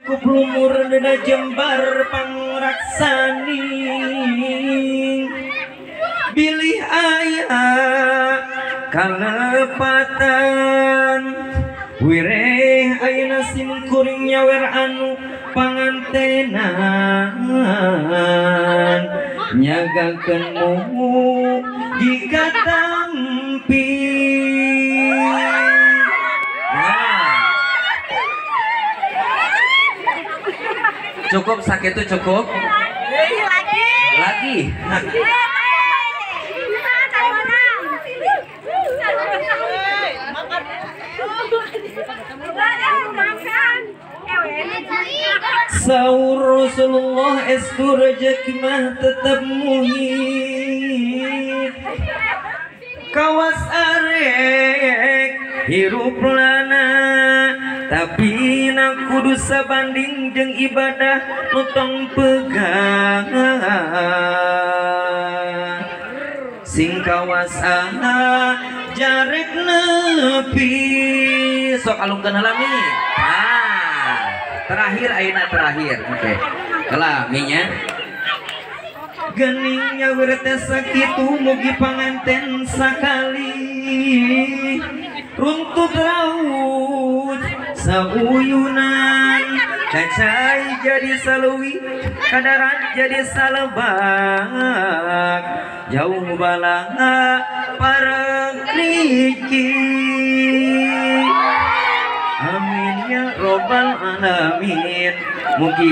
Cukup lumur dina jembar pangraksani bilih aya kalepatan wireh ayeuna sim kuring nyawer anu pangantenan nyagakeun mugi katampi. Cukup sakit itu cukup. Lagi. Saur Rasulullah estu rejeki mah tetep muhit kawas arek hirup lana tapi na kudu sabanding jeung ibadah nu tong pegang sing kawas jarek nepi sok alungkeun heula mi. Ah, terakhir ayeuna terakhir. Oke. Heula mi nya. Geuning nyawer teh sakitu mugi panganten sakali runtut raut sauyunan kacai jadi saluwi kadarat jadi salebak jauh bala pareng riki amin ya robbal alamin. Mugi